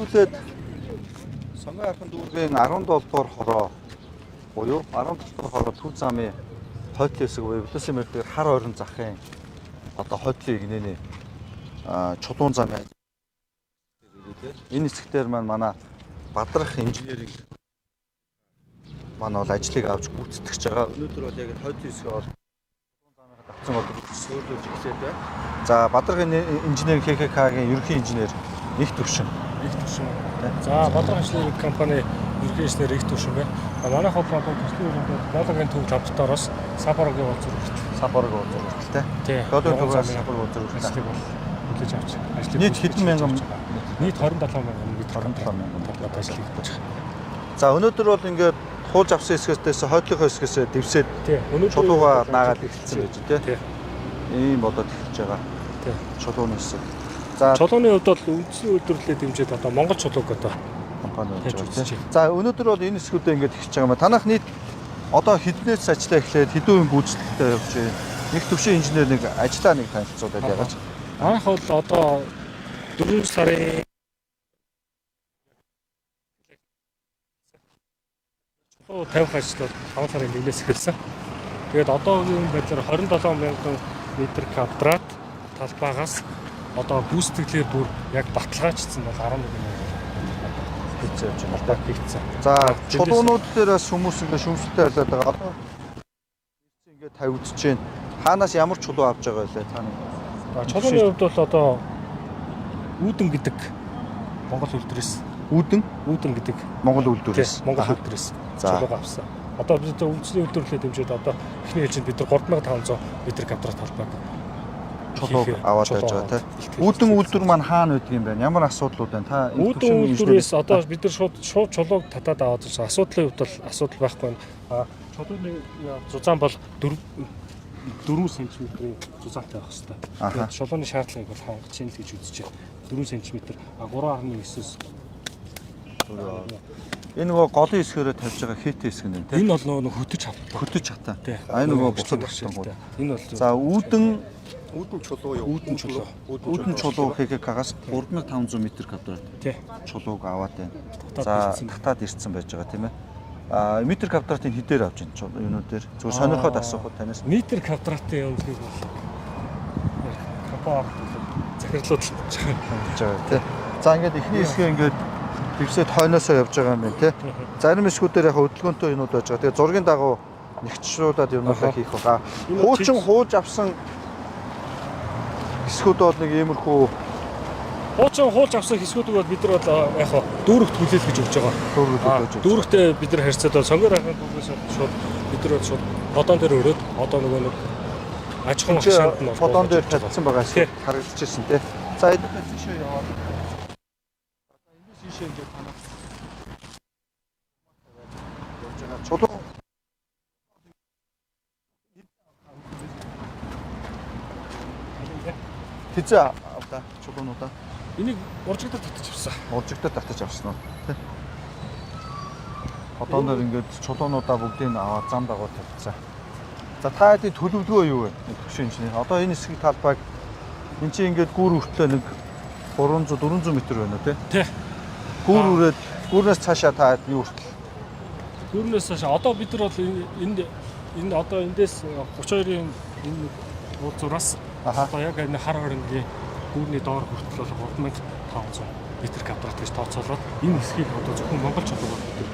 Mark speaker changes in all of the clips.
Speaker 1: Хэдүүлээд Сонгон архан дүүргийн 17 дугаар хороо буюу 17 дугаар хороо төв замын хойдлын хэсэг буюу Белорусын мэрдээр хар ойрон захын одоо хойдлын игнэний чулуун замын энэ хэсэгтэр маань манай Бадрах инженеринг маань бол ажлыг авч гүйцэтгэж байгаа. Өнөөдөр бол яг энэ хойдлын хэсгээ бол чулуун замынхаа давцсан бол суйрлуулж эхлээд байна. За, Бадрах инженеринг ХХК-гийн ерөнхий инженер Их Төвшин.
Speaker 2: Их Төвшин. За, Бадрах инженеринг компани ерөнхий инженер Их Төвшин байна. Манайх бол одоо төслийн өрөөнд Геологийн төв лабораториос Сапорогийн уулзуур хүртэл.
Speaker 1: Сапорогийн уулзуур хүртэл, тий.
Speaker 2: Тий.
Speaker 1: Геологийн төвөөс Сапорогийн уулзуур хүртэл.
Speaker 2: Ажлыг бол хүлээж авч ажлыг
Speaker 1: Нийт хэдэн мянган
Speaker 2: Нийт 27 мянган метр
Speaker 1: 27 мянган
Speaker 2: квадрат ажлыг хийж байгаа.
Speaker 1: За, өнөөдөр бол ингээд хуулж авсан хэсгээс хойдлынхоо хэсгээс дэвсээд
Speaker 2: Тий. Өнөөдөр
Speaker 1: чулуугаа наагаад эхэлсэн байж тий.
Speaker 2: Тий.
Speaker 1: Ийм болоод эхэлж байгаа.
Speaker 2: Тий.
Speaker 1: Чулууны хэсэг. За,
Speaker 2: Чулууны хувьд бол үндэсний үйлдвэрлэлээ дэмжиж одоо Монгол чулууг одоо
Speaker 1: компани болж
Speaker 2: Яаж
Speaker 1: байгаа
Speaker 2: үзэж
Speaker 1: тий. За, өнөөдөр бол энэ хэсгүүдээ ингээд эхэлж байгаа юм ба. Танах нийт одоо хэднээс ажиллаа эхлээд хэдэн үеийн гүйцэтгэлтэй явж байна? Нэг төвшин инженер нэг ажиллаа нэг танилцуулаад ягач.
Speaker 2: Манайх бол одоо 4 сарын чулуу тавих ажил бол 5 сарын 1-ээс эхэлсэн. Тэгээд одоогийн байдлаар 27 мянган метр квадрат талбайгаас одоо гүйцэтгэлээр бүр яг баталгаажсан бол 11 мянган
Speaker 1: Хийцээ явж байна.
Speaker 2: талбай хийгдсэн.
Speaker 1: За, чулуунууд дээр бас хүмүүс ингээд шүмжлэлтэй харилаад байгаа. Одоо ингээд тавигдчихээн. Хаанаас ямар чулуу авч байгаа вэ та нар?
Speaker 2: За, чулууны хувьд бол одоо Үүдэн гэдэг Монгол үйлдвэрээс
Speaker 1: Үүдэн
Speaker 2: Үүдэн гэдэг
Speaker 1: Монгол үйлдвэрээс.
Speaker 2: Тий, Монгол үйлдвэрээс чулууг авсан. Одоо бид үндэсний үйлдвэрлэлээ дэмжиж одоо эхний ээлжинд бид нар 3500 метр квадрат талбайг
Speaker 1: Чулууг
Speaker 2: хийхээр
Speaker 1: аваад
Speaker 2: чулуу
Speaker 1: байж байгаа, тий.
Speaker 2: аваад
Speaker 1: Үүдэн
Speaker 2: илтгэл
Speaker 1: үйлдвэр маань хаана байдаг юм бэ? Ямар асуудлууд байна? Та энэ
Speaker 2: Үүдэн
Speaker 1: төвшин
Speaker 2: үйлдвэрээс
Speaker 1: инженер-
Speaker 2: одоо бид нар шууд чулууг татаад аваад ирсэн. Асуудлын хувьд бол асуудал байхгүй байна. Чулууны зузаан бол 4 4 см-ийн зузаантай байх хэрэгтэй. Тэгээд чулууны шаардлагыг бол хангах чинь л гэж үзэж байна. 4 см, 3.9-өөс
Speaker 1: Энэ нөгөө голын хэсгээрээ тавьж байгаа хэтэ хэсэг нь тий.
Speaker 2: Энэ бол нөгөө хөтөч хавтаа.
Speaker 1: Хөтөч хата.
Speaker 2: Тий.
Speaker 1: А энэ нөгөө бусад
Speaker 2: бэрхшээлтэй.
Speaker 1: хатангууд.
Speaker 2: Энэ бол
Speaker 1: За, үүдэн
Speaker 3: Үүдэн чулуу юу?
Speaker 2: Үүдэн чулуу.
Speaker 1: Үүдэн чулуу ХКК-гаас 3500 м квадрат
Speaker 2: Тий.
Speaker 1: чулууг аваад байна.
Speaker 2: Татаад
Speaker 1: За,
Speaker 2: ирсэн.
Speaker 1: татаад ирсэн байж байгаа, тийм ээ. Метр квадратын хэдээр авч байна чулуу юунууд дээр? Зүгээр сонирхоод асуухад танаас.
Speaker 2: Метр квадратын өмнөхийг бол компани захирлууд л болж байгаа.
Speaker 1: Хийж байгаа, тий. За, ингээд эхний хэсгээ ингээд твсээд хойноосоо явж байгаа юм байна, тий. Зарим хэсгүүдээр яг хөдөлгөөнтэй юмнууд байж байгаа. Тэгээ зургийн дагуу нэгтшруулад юмнуудаа хийх байгаа.
Speaker 2: Энэ
Speaker 1: Хуучин хууж авсан хэсгүүд бол нэг иймэрхүү
Speaker 2: Хуучин хуулж авсан хэсгүүдийг бол бид нар бол яг хаа дүүрэгт хүлээл гэж өгч байгаа.
Speaker 1: дүүргүүд байж байгаа.
Speaker 2: Дүүрэгтээ бид нар харьцаад бол сонгор ахын дүүргээс шууд бид нар бол шууд подон дээр өрөөд одоо нөгөө нэг аж ахуйн хашаанд нь бол
Speaker 1: Подон дээр
Speaker 2: буулгаж өгч байгаа.
Speaker 1: татсан байгаа
Speaker 2: Тий.
Speaker 1: шиг харагдчихсэн, тий. За, эдгээр тийшээ яваад. Одоо эндээс ийшээ ингээд танах явж байгаа. Чулуу Хизээ авда чулуунуудаа
Speaker 2: Энийг уржигдад татаж авсан.
Speaker 1: уржигдад татаж авсан уу, тий. Подон дээр ингээд чулуунуудаа бүгдийг аваад зам дагуу тавьчихсан. За, та хэдийн төлөвлөгөө юу вэ? Төвшин инженер. Одоо энэ хэсгийг талбайг энэ чинь ингээд гүүр хүртлээ нэг 300 400 м байна уу, тий?
Speaker 2: Тий.
Speaker 1: Гүүр үрээд гүүрнээс цаашаа та хэд юу хүртэл?
Speaker 2: Гүүрнээс хойш одоо бид нар бол энэ энэ одоо эндээс 32-ын энэ уулзуураас одоо яг энэ хар хоронгийн гүүрний доор хүртэл бол 3500 метр квадрат гэж тооцоолоод энэ хэсгийг одоо зөвхөн Монгол чулуугаар бид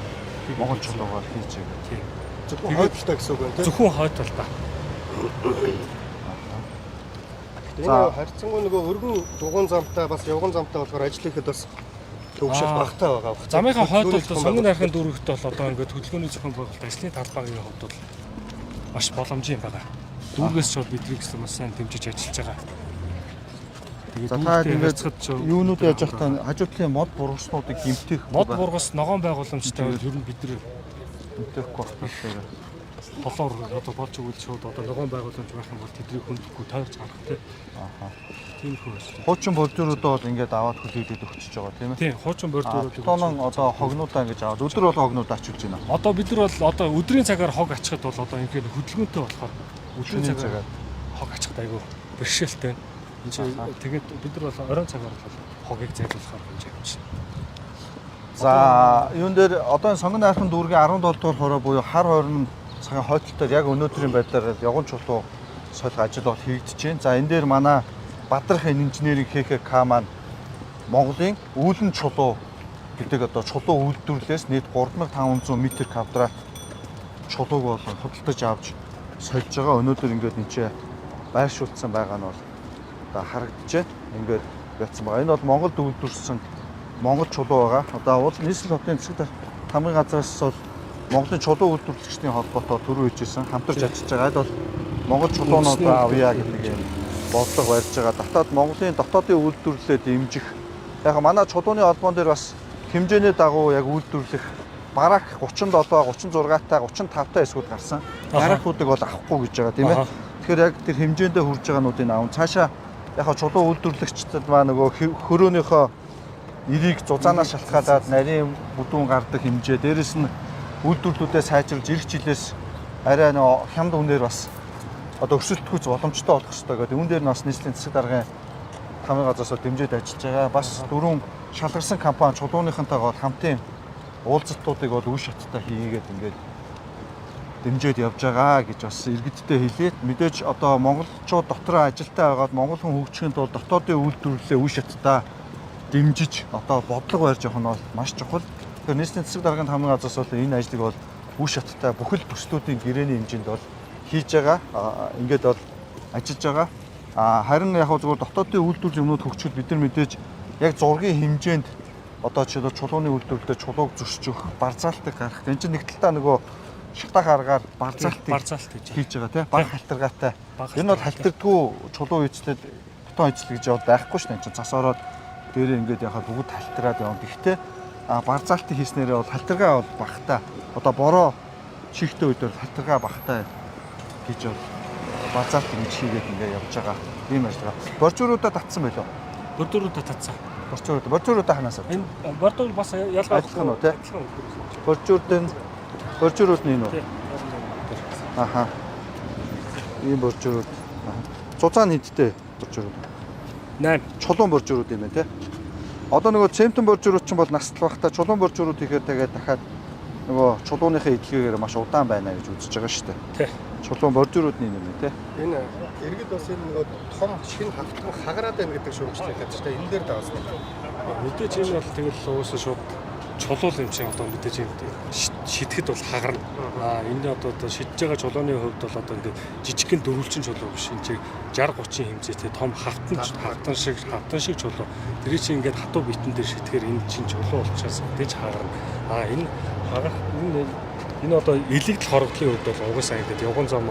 Speaker 2: нар
Speaker 1: Монгол чулуугаар хийж байгаа.
Speaker 2: Тийм.
Speaker 3: Зөвхөн хойд талтай гэсэн үг байна, тийм.
Speaker 2: Зөвхөн хойд талдаа.
Speaker 3: Энэ харьцангуй нөгөө өргөн дугуйн замтай бас явган замтай болохоор ажил хийхэд бас төвшил багтаа байгаа.
Speaker 2: Замынхаа хойд
Speaker 3: Хөдөлгөөний
Speaker 2: талд
Speaker 3: зохион
Speaker 2: сонгон
Speaker 3: байгуулалт.
Speaker 2: архин дүүрэгт бол одоо ингээд хөдөлгөөний зохион байгуулалт ажлын талбайгийн хувьд бол маш боломжийн байгаа. Дүүргээс шууд бидрийг маш сайн дэмжиж ажиллаж байгаа. Тэгээд
Speaker 1: За, та
Speaker 2: дүүрэгтэй
Speaker 1: ингээд
Speaker 2: харьцахад ч
Speaker 1: юунууд яаж явах та хажуу талын мод бургаснуудыг гимтэх
Speaker 2: мод бургас ногоон байгууламжтай бол ер нь бид нар
Speaker 1: гимтэхгүй байх.
Speaker 2: толоор одоо болж өгвөл шууд одоо ногоон байгууламж байх юм бол тэднийг хөндөхгүй тойрч гарах тийм. Тиймэрхүү ажил.
Speaker 1: Хуучин бордюруудаа бол ингээд аваад хүлээгээд өгчөж байгаа, тийм ээ.
Speaker 2: Тийм, хуучин бордюруудыг
Speaker 1: Бетонон одоо хогнуудаа ингэж аваад өдөр болго хогнуудаа ачуулж байна.
Speaker 2: Одоо бид нар бол одоо өдрийн цагаар хог ачхад бол одоо ингээд хөдөлгөөнтэй болохоор өдрийн
Speaker 1: Шөнийн
Speaker 2: цагаар хог ачхад айгүй бэрхшээлтэй байна. Энд чинь тэгээд бид нар бол оройн цагаар бол хогийг зайлуулахаар хэмжээ авчихна.
Speaker 1: За, юун дээр одоо энэ Сонгон найрхан дүүргийн 17 дугаар хороо буюу хар хорин цагийн хойдол дээр яг өнөөдрийн байдлаар явган чулуу солих ажил бол хийгдэж байна. За, энэ дээр манай Бадрах инженеринг ХХК маань Монголын үүлэн чулуу гэдэг одоо чулуу үйлдвэрлэлээс нийт 3500 м квадрат чулууг бол худалдаж авч сольж байгаа. Өнөөдөр ингээд энэ ч байршуулсан байгаа нь бол одоо харагдаж байна. Ингээд байцсан байгаа. Энэ бол Монголд үйлдвэрлэсэн Монгол чулуу байгаа. Одоо уул нийслэл хотын засаг тамгын газраас бол Монголын чулуу үйлдвэрлэгчдийн холбоотой түрүү хийжсэн хамтарч ажиллаж байгаа. Аль бол Монгол чулуунуудаа авъя гэдэг юм бодлого барьж байгаа. Дотоод Монголын дотоодын үйлдвэрлэлээ дэмжих. Яг манай чулууны холбоон дээр бас хэмжээний дагуу яг үйлдвэрлэх барак 37, 36 та 35 та хэсгүүд гарсан. Баракуудыг бол авахгүй гэж байгаа, тийм ээ. Тэгэхээр яг тэр хэмжээндээ хүрж байгаа нуудыг аван цаашаа яг чулуу үйлдвэрлэгчдэд маа нөгөө хөрөөнийхөө эрийг зузаанаас шалтгаалаад нарийн бүдүүн гардаг хэмжээ. Дээрэс нь үйлдвэрлэлүүдээ сайжруулж ирэх жилээс арай нөгөө хямд үнээр бас одоо өрсөлдөхүйц боломжтой болох ёстой гэдэг. Үүн дээр нь бас нийслэлийн засаг даргын тамгын газраас дэмжиж ажиллаж байгаа. Бас дөрвөн шалгарсан компани чулууныхантайгаа хамтын уулзалтуудыг бол үе шаттай хийгээд ингээд дэмжиж явж байгаа гэж бас иргэдтэй хэлээд, мэдээж одоо монголчууд дотроо ажилтаа байгаад монгол хүн хөгжихийн тулд дотоодын үйлдвэрлэлээ үе шаттай дэмжиж одоо бодлого барьж явах нь бол маш чухал. Тэгэхээр нийслэлийн засаг даргын тамгын газраас бол энэ ажлыг бол үе шаттай бүхэл төслүүдийн гэрээний хэмжээнд бол хийж байгаа. Ингээд бол ажиллаж байгаа. Харин яг зүгээр дотоодын үйлдвэрлэл юмнууд хөгжөхөд бид нар мэдээж яг зургийн хэмжээнд одоо жишээлбэл чулууны үйлдвэрлэлээр чулууг зөрчих, барзаалтыг гаргах. Энд чинь нэг талдаа нөгөө шатах аргаар барзаалтыг хийж байгаа, тийм баг халтаргаатай. Энэ бол халтардгүй чулуу хийцлээд бетон хийцэл гэж бол байхгүй шүү дээ. Энд чинь цас ороод дээрээ ингээд яхаа бүгд халтараад явна. Гэхдээ барзаалтыг хийснээрээ бол халтаргаа бол багатай. Одоо бороо шигтэй үед бол халтаргаа багатай гэж бол барзаалт ингэж хийгээд ингээд явж байгаа. Ийм ажиллагаа. Боржууруудаа татсан байлоо.
Speaker 2: Бордууруудаа татсан.
Speaker 1: Боржуурууд, боржууруудаа ханаас авч.
Speaker 2: Энэ бордуур бас ялгаа
Speaker 1: адилхан уу, тий? Боржуурд нь боржуурууд нь энэ үү? Аха. Ийм боржуурууд. Зузаан нийтдээ боржуурууд.
Speaker 2: 8.
Speaker 1: Чулуун боржуурууд юм байна, тий? Одоо нөгөө цемтэн боржуурууд чинь бол наслах та чулуун боржуурууд ихээр тэгээд дахиад нөгөө чулууныхаа эдлэгээр маш удаан байна гэж үзэж байгаа шүү дээ.
Speaker 2: Тий.
Speaker 1: Чулуун боржуурууд нь юм байна, тий?
Speaker 3: Энэ иргэд бас энэ нөгөө том шинэ хавтан хагараад байна гэдэг шүүмжлэг байдаг шүү дээ. Энэ дээр даваасна.
Speaker 2: Мэдээж энэ бол тэгэл уусаа шууд чулуул юм чинь одоо мэдээж юм шидэхэд бол хагарна. Энэ одоо шидэж байгаа чулууны хувьд бол одоо ингээд жижигхэн дөрвөлжин чулуу биш, энэ чинь 60 30 хэмжээтэй том хавтан шиг чулуу. Тэр чинь ингээд хатуу битэн дээр шидэхээр энэ чинь чулуу болчихоос мэдээж хагарна. Энэ хагарах энэ одоо элэгдэл хорогдлын хувьд бол угаасаа ингээд явган зам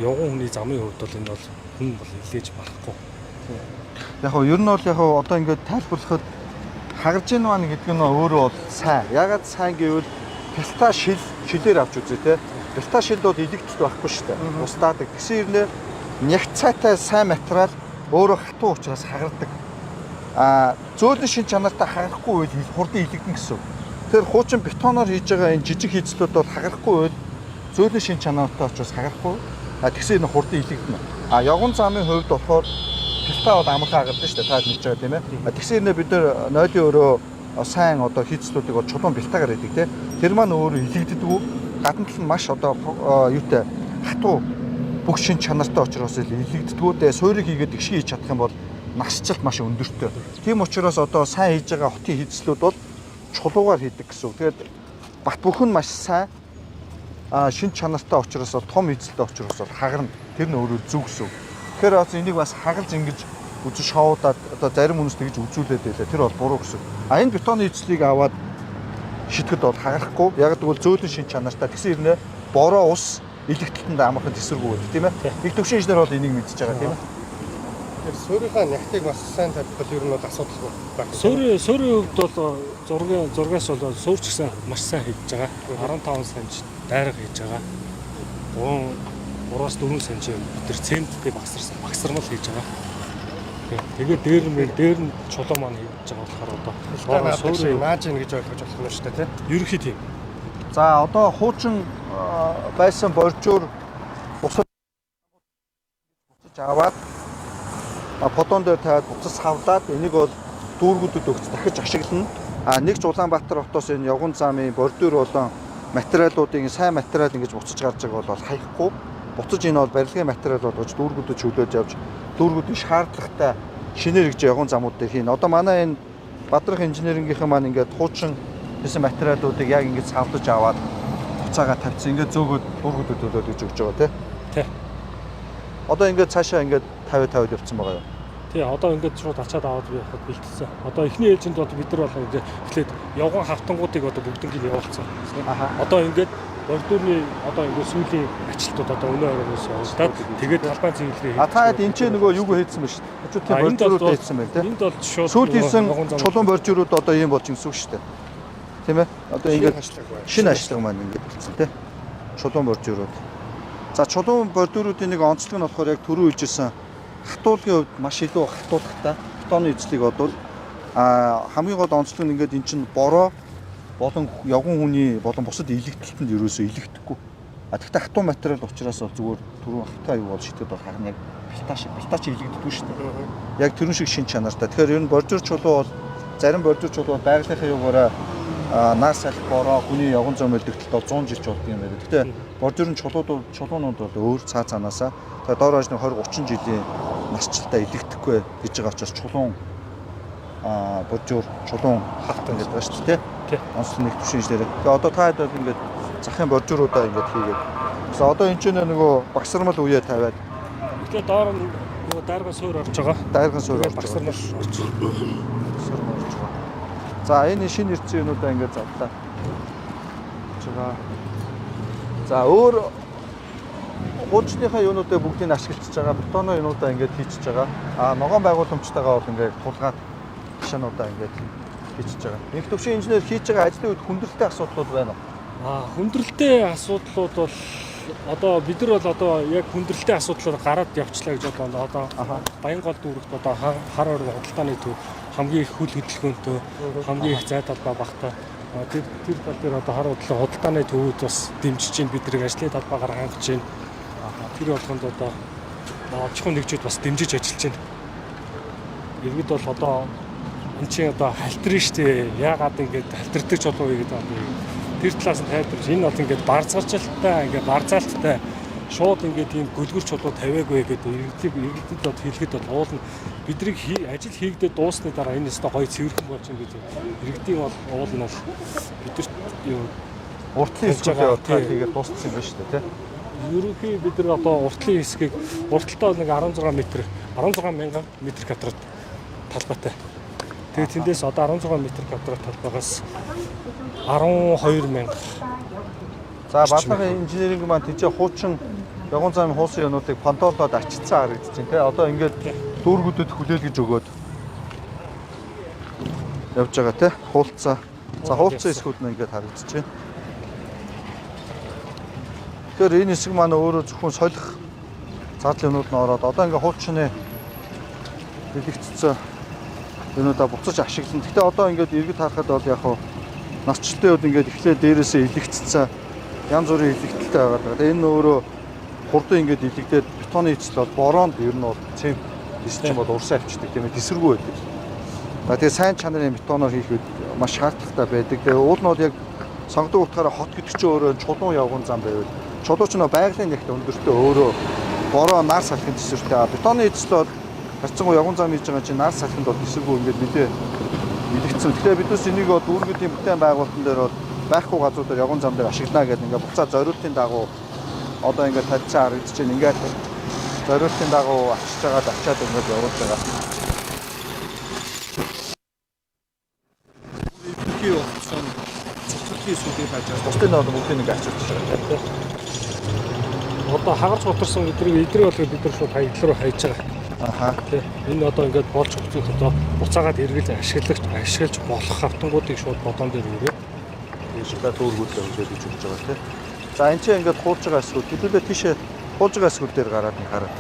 Speaker 2: явган хүний замын хувьд бол энэ бол хүн бол илээж барахгүй.
Speaker 1: Яг нь ер нь бол яг одоо ингээд тайлбарлахад хагарж ийн маань гэдэг нь өөрөө бол сайн. Ягаад сайн гэвэл пялта шил шилээр авч үзье те. Пялта шилд бол илэгдэлт байхгүй шүү дээ. Устаадаг. Тэгсэн хэрнээ нягцаатай сайн материал өөрөө хатуу учраас хагардаг. Зөөлөн шин чанартай хагарахгүй байл хурдан илэгдэн гэсэн үг. Тэгэхээр хуучин бетоноор хийж байгаа энэ жижиг хийцлүүд бол хагарахгүй байл зөөлөн шин чанартай учраас хагарахгүй. Тэгсэн хэрнээ хурдан илэгдэнэ. Явган замын хувьд болохоор пялта бол амархан хагардаг шүү дээ. Та мэдж байгаа тийм ээ. Тэгсэн хэрнээ бид нар нойлын өрөө сайн одоо хийцлүүдийг бол чулуун пялтаагаар хийдэг тийм. Тэр маань өөрөө илэгддэггүй. Гадна тал нь маш одоо юутай хатуу бүх шин чанартай учраас илэгддэггүй. Тэгээ суурийг хийгээд тэгшин хийж чадах юм бол насжилт маш өндөртэй. Тийм учраас одоо сайн хийж байгаа хотын хийцлүүд бол чулуугаар хийдэг гэсэн үг. Тэгээд бат бөхөн маш сайн шин чанартай учраас бол том хийцэлтэй учраас бол хагарна. Тэр нь өөрөө зөв гэсэн үг. Тэгэхээр бас энийг бас хагалж ингэж үзэж шоудаад одоо зарим хүмүүс тэгж үзүүлээд байлаа. Тэр бол буруу гэсэн. Энэ бетоны хийцлийг аваад шидэхэд бол хагарахгүй. Яг гэвэл зөөлөн шин чанартай. Тэгсэн хэрнээ бороо ус илэгдэлтэнд амархан тэсвэргүй байдаг, тийм ээ. Их төвшин инженер бол энийг мэдчихэж байгаа, тийм ээ.
Speaker 3: Тэр суурийнхаа нягтыг бас сайн тавих бол ер нь бол асуудалгүй байна.
Speaker 2: Суурийн хувьд бол зургаас бол суурч гэсэн маш сайн хийж байгаа. 15 санж дайрга хийж байгаа. 3-4 санж бид тэр цементтэй багсармал хийж байгаа. Тэгээд дээр нь чулуу маань хийж байгаа болохоор одоо
Speaker 3: суурийн маажин гэж ойлгож болох юм шүү дээ, тийм.
Speaker 2: Ерөнхий тийм.
Speaker 1: За одоо хуучин байсан боржуур бусад буцаж аваад подон дээр тавиад буцаж савлаад энийг бол дүүргүүдэд өгч дахиж ашиглана. А нэг ч Улаанбаатар хотоос энэ явган замын бордюр болон материалуудыг сайн материал ингэж буцаж гарч байгаа бол хаяхгүй. Буцаж энэ бол барилгын материал болгож дүүргүүдэд чөлөөлж авч дүүргүүдийн шаардлагатай шинээр гэж явган замууд дээр хийнэ. Одоо манай энэ Бадрах инженерингийнхэн маань ингээд хуучин гэсэн материалуудыг яг ингэж савлаж аваад буцаага тавьсан. Ингээд зөөгөөд дүүргүүдэд төлөөд гэж өгч байгаа тий.
Speaker 2: Тий.
Speaker 1: Одоо ингээд цаашаа ингээд 50 50 явцсан байгаа юу?
Speaker 2: Тий, одоо ингээд шууд ачаад аваад би явахад бэлтэлсэн. Одоо эхний ээлжинд бол бид нар бол ингээд эхлээд явган хавтангуудыг одоо бүгднийг нь явуулсан. Одоо ингээд бордюрны одоо ингээд сүүлийн ачлтууд одоо өнөө оройноос явуулдаад тэгээд талбай цэвэрлэгээ.
Speaker 1: А та хэд энэ ч нөгөө юг хийдсэн ба шүү дээ. Хажуудын бордюрууд хийдсэн байна тий.
Speaker 2: Энд бол шууд
Speaker 1: сүүлд хийсэн чулуун бордюрууд одоо ийм болж ингэсэн шүү дээ. Тийм ээ? Одоо ингээд шинэ ашлага маань ингээд болсон тий. Чулуун бордюрууд. За чулуун бордюруудын нэг онцлог нь болохоор яг түрүү хэлжсэн хатуулгын хувьд маш илүү хатуулгатай. Бетоны эзлийг бодвол хамгийн гол онцлог нь ингээд эн чинь бороо болон явган хүний болон бусад илэгдэлтэнд ерөөсөө илэгдэхгүй. А тэгтээ хатуу материал учраас бол зүгээр түрүү хатаа юу бол шидэд бол харин яг плита шиг плита чи илэгддэггүй шүү дээ. Яг тэрэн шиг шин чанартай. Тэгэхээр ер нь бордюр чулуу бол зарим бордюр чулуу бол байгалийнхаа югаараа нар салхи бороо хүний явган зам илэгдэлт бол 100 жил ч болдго юм байна. Тэгтээ бордюрын чулуунууд бол өөр цаа цаанаасаа тэгээ доор хойш 20 30 жилийн насжилтаа илэгдэхгүй гэж байгаа учраас чулуун бордюр чулуун хатан гэдэг байгаа шүү дээ. Онцлог нэг түвшин инженер. Тэгээ одоо та хэд бол ингээд захын бордюруудаа ингээд хийгээд. Тэгсэн одоо энэ ч нөгөө багсармал үеэ тавиад.
Speaker 2: Тэгэхээр доор нь нөгөө дайрган суур орж байгаа.
Speaker 1: Дайрган суур орж байгаа.
Speaker 2: Багсармал орж
Speaker 1: байгаа. За энэ шинэ ирсэн юмнуудаа ингээд завлаа. Жгаа. За өөр хуучныхаа юунуудаа бүгдийг ашиглаж байгаа. Бетоны юунуудаа ингээд хийчихэж байгаа. А ногоон байгууламжтайгаа бол ингээд тулгаад ташаануудаа ингээд хийчихэж байгаа. Инх төвшин инженер хийж байгаа ажлын үед хүндрэлтэй асуудлууд байна уу?
Speaker 2: Хүндрэлтэй асуудлууд бол одоо бид нар бол одоо яг хүндрэлтэй асуудлаар гараад явчлаа гэж бодлоо. Одоо Баянгол дүүрэгт одоо хар орон худалдааны төв хамгийн их хөл хөдөлгөөнтэй, хамгийн их зай талбай багтай. Тэр тал дээр одоо хар худалдааны төвүүд бас дэмжиж чинь бид нарыг ажлын талбайгаар хангаж байна. Тэр болгонд одоо аж ахуйн нэгжүүд бас дэмжиж ажиллаж байна. Иргэд бол одоо энэ чинь одоо халтарна штэ. Яагаад ингэж халтардаг чулуу гэдэг юм бэ? Тэр талаас нь тайлбарч энэ бол ингээд барзгарчлалтай, ингээд барзаалттай шууд ингээд ийм гөлгөр чулуу тавиагүй гэдэг иргэдэд бол хэлэхэд бол уулна. Бидний ажил хийгдээ дуусны дараа энэ өстой гоё цэвэрхэн болж ингээд иргэдийн бол уулна бол бидэрт юу
Speaker 1: уртлын хэсгүүдээ утгаар хийгээд дууссан юм байна шүү дээ, тий.
Speaker 2: Ерөнхий бид нар одоо уртлын хэсгийг урталтаа нэг 16 метр, 16 мянган метр квадрат талбайтай. Тэгээд тэндээс одоо 16 метр квадрат талбайгаас 12 мянга.
Speaker 1: За Бадрахын инженеринг маань тийчээ хуучин явган замын хуусын юмнуудыг понтоолоод ачицсан харагдаж байна тий. Одоо ингээд дүүргүүдэд хүлээлгэж өгөөд явж байгаа тий. Хуулцаа. За хуулцсан хэсгүүд нь ингээд харагдаж байна. Тэгэхээр энэ хэсэг маань өөрөө зөвхөн солих зардал юмнууд нь ороод одоо ингээд хуучны дэлгэцсэн юмнуудаа буцаж ашиглана. Гэхдээ одоо ингээд иргэд харахад бол яг хуу насчлалын үед ингээд эхлээд дээрээсээ илэгцсэн янз бүрийн илэгдэлтэй байгаа даа. Тэгээ энэ өөрөө хурдан ингээд илэгдээд бетоны эцэл бол бороонд ер нь бол цемент дис чинь бол урсаа авчдаг тийм ээ тэсвэргүй байдаг. За тэгээ сайн чанарын бетоноор хийх үед маш шаардлагатай байдаг. Тэгээ уул нь бол яг сонгодог утгаараа хот гэдэг чинь өөрөө чулуун явган зам байвал чулуу ч нөө байгалийн нэгт өндөртөө өөрөө бороо нар салхин тэсвэртэй. Бетоны эцэл бол харьцангуй явган зам хийж байгаа чинь нар салхинд бол тэсвэргүй ингээд мэдээ илэгдсэн. Тэгэхээр биднес энийг бол дүүргүүдийн бүтээн байгуулалтан дээр бол байхгүй газруудаар явган зам дээр ашиглана гэдэг ингээд буцаа зориултын дагуу одоо ингээд талцсан харагдаж байна. Ингээд зориултын дагуу ачиж байгаад ачаад ингээд явуулж байгаа. Ерөнхий болсон цэцэрлэгийн сүлийг хайж байгаа. Бусдын бол бүгдийг ингээд ачиж байгаа.
Speaker 2: Одоо хагарч готорсон эдрийг бол бид нар шууд хаяглал руу хайж байгаа.
Speaker 1: Аха.
Speaker 2: Тий. Энэ одоо ингээд болж өгөх одоо буцаагаад эргэлж ашиглаж болох автангуудыг шууд бодоон дээр өрөө.
Speaker 1: За дүүргүүдээ хүлээлгэж өгч байгаа тий. За энэ чинь ингээд хуулж байгаа хэсгүүд хэдүүлээ тийшээ хуулж байгаа хэсгүүд дээр гараад нэг хараад.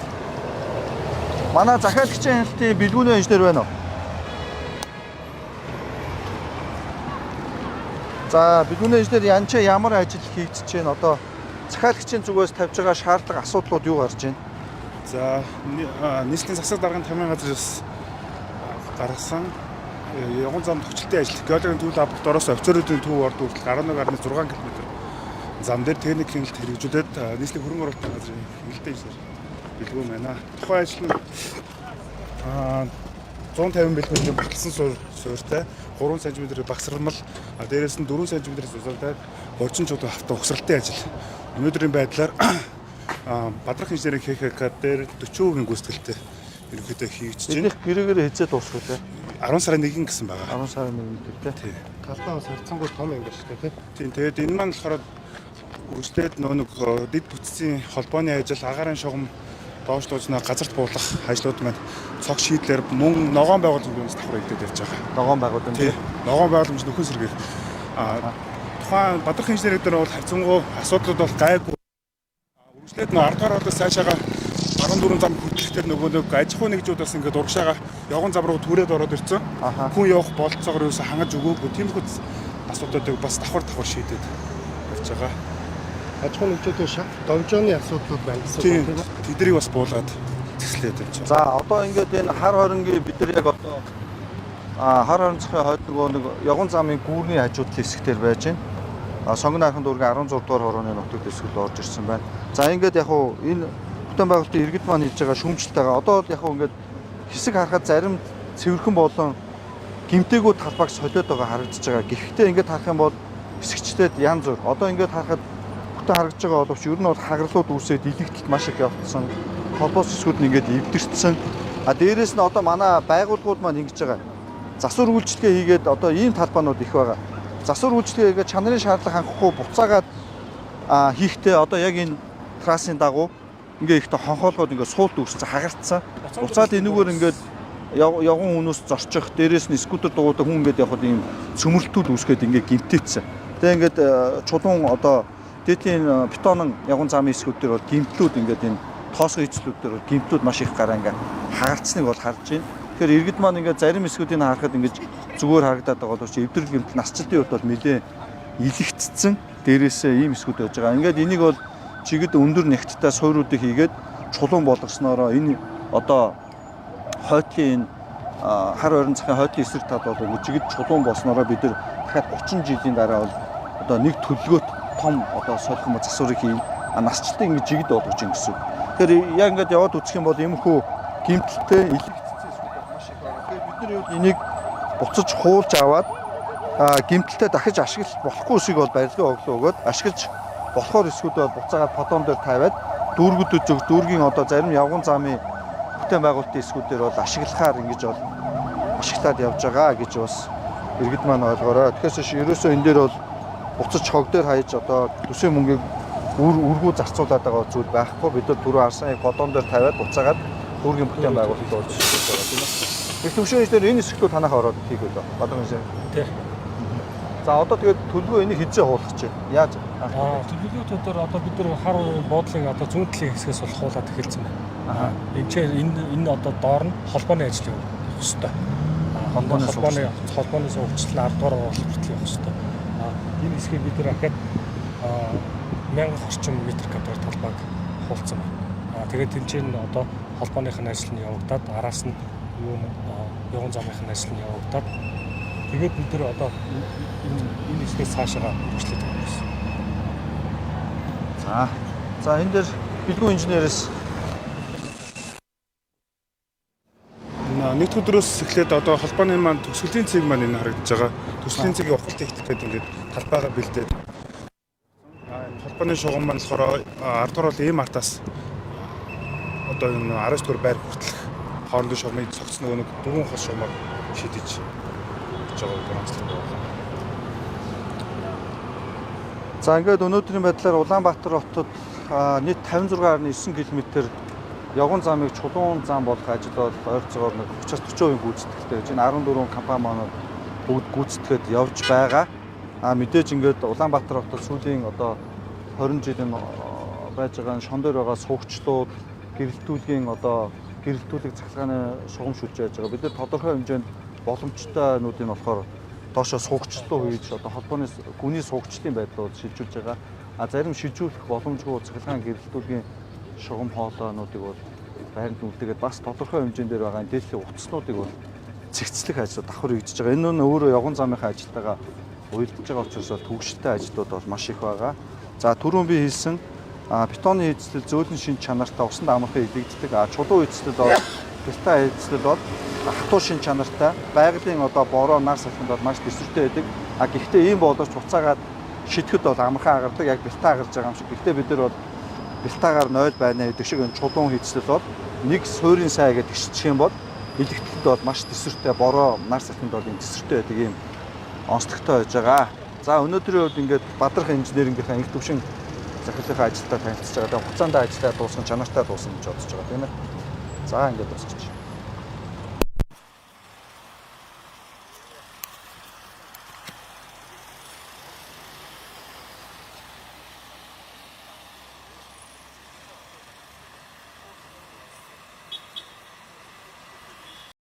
Speaker 1: Манай захиалагчийн хяналтын бэлгүүнээ инженер байна уу? За бэлгүүнээ инженер янчаа ямар ажил хийгдэж байна? Одоо захиалагчийн зүгээс тавьж байгаа шаардлага асуудлууд юу гарч байна?
Speaker 4: За нийслэлийн засаг даргын тамийн газраас гаргасан Явган зам төвчлөлтийн ажил геологийн төв лабораториоос офицеруудын төв орд хүртэл 11.6 км зам дээр техник хяналт хэрэгжүүлээд нийслэлийн хөрөнгө оруулалтын газрын хяналтын инженер Билгүүн байна. Тухайн ажил нь 150 мм баталсан суурьтай 3 см багасрмал, дээрээс нь 4 см зузаантай боржин чулуу авто угсралтын ажил. Өнөөдрийн байдлаар Бадрах инженерийн ХХК дээр 40% гүйцэтгэлтэй ерөнхийдөө хийгдэж байна.
Speaker 1: Эднийх гэрээгээр хэзээ дуусах вэ?
Speaker 4: 10 сарын 1 гэсэн байгаа.
Speaker 1: 10 сарын 1-нд тий.
Speaker 3: Талбай бас харьцангуй том юм байна шүү дээ, тий.
Speaker 4: Тийм, тэгээд энэ маань болохоор үргэлжлээд нөө нэг дэд бүтцийн холбооны ажил, агаарын шугам доош дуузнаа газарт буулгах ажлууд маань цог шийдлэр мөн ногоон байгууламжийн давхар хийгдээд явж байгаа.
Speaker 1: Ногоон байгууламж.
Speaker 4: Тий. Ногоон байгууламж нөхөн сэргээх. Тухайн Бадрах инженерийн дээр бол харьцангуй асуудлууд бол гайгүй. Үргэлжлээд нөө 10 дугаар хоолоос цаашаага 14 зам хөтлөхтөр нөгөө нэг аж ахуй нэгжүүд бас ингээд урагшаага явган зам руу түрээд ороод ирсэн. Хүн явах болцоогоор юусэн хангаж өгөөгүй. Тиймэрхүү асуудлуудыг бас давхар давхар шийдээд явж байгаа.
Speaker 3: Аж ахуйн нэгжүүдийн шат довжооны асуудлууд байна гэсэн үг тийм үү?
Speaker 4: Тэднийг бас буулгаад зэслээд явж байгаа.
Speaker 1: За одоо ингээд энэ хар хоронгийн бид нар яг одоо хар хорон захын хойд нөгөө нэг явган замын гүүрний хажууд хэсэгтэр байж байна. Сонгон архан дүүргийн 16 дугаар хорооны нутаг дэвсгэрд орж ирсэн байна. За ингээд яг уу энэ бүтээн байгуулалтын иргэд маань хийж байгаа шүүмжлэлтэйгээ одоо бол яг уу ингээд хэсэг харахад зарим цэвэрхэн болон гимтээгүү талбайг солиод байгаа харагдаж байгаа. Гэхдээ ингээд харах юм бол хэсэгчдээд янз бүр. Одоо ингээд харахад бүтэн харагдаж байгаа боловч ер нь бол хагарлууд үүсээд илэгдэлт маш их явцсан. Холбоос хэсгүүд нь ингээд эвдэрсэн. А дээрэс нь одоо манай байгууллагууд маань ингэж байгаа. Засвар үйлчилгээ хийгээд одоо ийм талбайнууд их байгаа. Засвар үйлчилгээ хийгээд чанарын шаардлага хангахгүй буцаагаад хийхдээ одоо яг энэ трассын дагуу ингээ ихтэй хонхоолгоод ингээ суулт үүссэн, хагарцсан. Буцаад энэгээр ингээд явган хүмүүс зорчих, дээрээс нь скутер дугуйтай хүн ингээд явхад ийм цөмөрлөлтүүд үүсгээд ингээ гимтээцсэн. Тэгээ ингээд чулуун одоо дээдлийн бетонон явган замын хэсгүүд дээр бол гимтлүүд ингээд энэ тоосгон хэцлүүд дээр бол гимтлүүд маш их гараа ингээ хагарцсныг бол харж байна. Тэгэхээр иргэд маань ингээд зарим хэсгүүдийг харахад ингэж зүгээр харагдаад байгаа боловч эвдрэл гимтэл насжилтын хувьд бол нэлээд илэгцсэн. Дээрээсээ ийм хэсгүүд байж байгаа. Ингээд энийг бол чигэд өндөр нягттай суурьуудыг хийгээд чулуун болгосноороо энэ одоо хойтлын энэ хар ойрон захын хойтлын эсрэг тал бол ингэж чигэд чулуун болсноороо бид нар дахиад 30 жилийн дараа бол одоо нэг төлөвлөгөөт том одоо солих юм засварыг хийн. Насжилтыг ингэж жигд болгож ин гэсэн. Тэгэхээр яг ингээд яваад үзэх юм бол иймэрхүү гимтэлтэй илэгцсэн хэсгүүд маш их байгаа. Тэгэхээр бид нар энийг буцаж хуулж аваад гимтэлтэй дахиж ашиглах болохгүй хэсгийг бол барилгын оглоо өгөөд ашиглаж болохоор хэсгүүдээ бол буцаагаад подон дээр тавиад дүүргүүдэд зөв дүүргийн одоо зарим явган замын бүтээн байгуулалтын хэсгүүдээр бол ашиглахаар ингэж бол ашиглаад явж байгаа гэж бас иргэд маань ойлгоорой. Тэгэхээр ерөөсөө энэ дээр бол буцаж хог дээр хаяж одоо төсвийн мөнгийг үргүү зарцуулаад байгаа зүйл байхгүй. Бид нар түрүү харсан яг подон дээр тавиад буцаагаад дүүргийн бүтээн байгуулалт болж байгаа тийм ээ. Их төвшин инженер энэ хэсэгтүү танахаа ороод хийх үү? Бадрах инженер.
Speaker 2: Тий.
Speaker 1: За одоо тэгээд төлөвлөгөө энийг хэзээ хуулах чинь? Яаж?
Speaker 2: Төлөвлөгөөтөөр одоо бид нар хар буудлын одоо зүүн талын хэсгээс бол хуулаад эхэлсэн байна. Энд чинь энэ одоо доор нь холбооны ажил явах ёстой. Холбооны суугчлал нь 10 дугаар оруулах хүртэл явах ёстой. Энэ хэсгийг бид нар ахаад 1000 орчим метр квадрат талбайг хуулсан байна. Тэгээд тэн чинь одоо холбооных нь ажил нь явагдаад араас нь юу явган замынх нь ажил нь явагдаад тэгээд бид нар одоо энэ хэсгээс цаашаа үргэлжлээд явах гэсэн.
Speaker 1: За энэ дээр Билгүүн инженерээс
Speaker 4: Нэг өдрөөс эхлээд одоо холбооны маань төгсгөлийн цэг маань энэ харагдаж байгаа. Төгсгөлийн цэгийн ухалт хийх гэдэг ингээд талбайгаа бэлдээд. Холбооны шугам маань болохоор 10 дугаар бол ийм артаас одоо энэ 19 дугаар байр хүртэлх хоорондын шугамыг цогц нөгөө нэг дөрвөн хол шугамаар шийдэж гэж байгаа програмчлал байна.
Speaker 1: За ингээд өнөөдрийн байдлаар Улаанбаатар хотод нийт 56.9 км явган замыг чулуун зам болгох ажил бол ойролцоогоор 30-40% гүйцэтгэлтэй байж байна. 14 компани маань бүгд гүйцэтгээд явж байгаа. Мэдээж ингээд Улаанбаатар хотод сүүлийн одоо 20 жилийн байж байгаа шон дээр байгаа суугчлууд, гэрэлтүүлгийн одоо гэрэлтүүлэг цахилгааны шугам шүлж яаж байгаа. Бид нар тодорхой хэмжээнд боломжтой нүүдийг болохоор доошо суугчлуу хийж одоо холбооны гүний суугчлалын байдлууд шилжүүлж байгаа. Зарим шилжүүлэх боломжгүй цахилгаан гэрэлтүүлгийн шугам хоолойнуудыг бол байранд үлдээгээд бас тодорхой хэмжээнд дээр байгаа дээдлийн утаснуудыг бол цэгцлэх ажлууд давхар хийгдэж байгаа. Энэ нь өөрөө явган замынхаа ажилтайгаа уялдаж байгаа учраас бол түгшилтэй ажлууд бол маш их байгаа. За түрүүн би хэлсэн бетоны хийцлэл зөөлөн шин чанартай усанд амархан илэгддэг. Чулуу хийцлэл бол бетон хийцлэл бол хатуу шин чанартай байгалийн одоо бороо нар салхинд бол маш төсвөртэй байдаг. Гэхдээ ийм боловч буцаагаад шидэхэд бол амархан агардаг. Яг бетон агарж байгаа юм шиг. Гэхдээ бид нар бол бетагаар 0 байна гэдэг шиг энэ чулуун хийцлэл бол нэг суурийн сай гэдэг шидчих юм бол илэгдэхэд бол маш төсвөртэй бороо нар салхинд бол ийм төсвөртэй байдаг ийм онцлогтой байж байгаа. За өнөөдрийн хувьд ингээд Бадрах инженерингийнхаа инх төвшин захирлынхаа ажилдаа танилцж байгаа. Тэгээ хугацаанд ажиллаа дуусган чанартай дуусна гэж бодож байгаа тийм ээ. За ингээд дуусгах.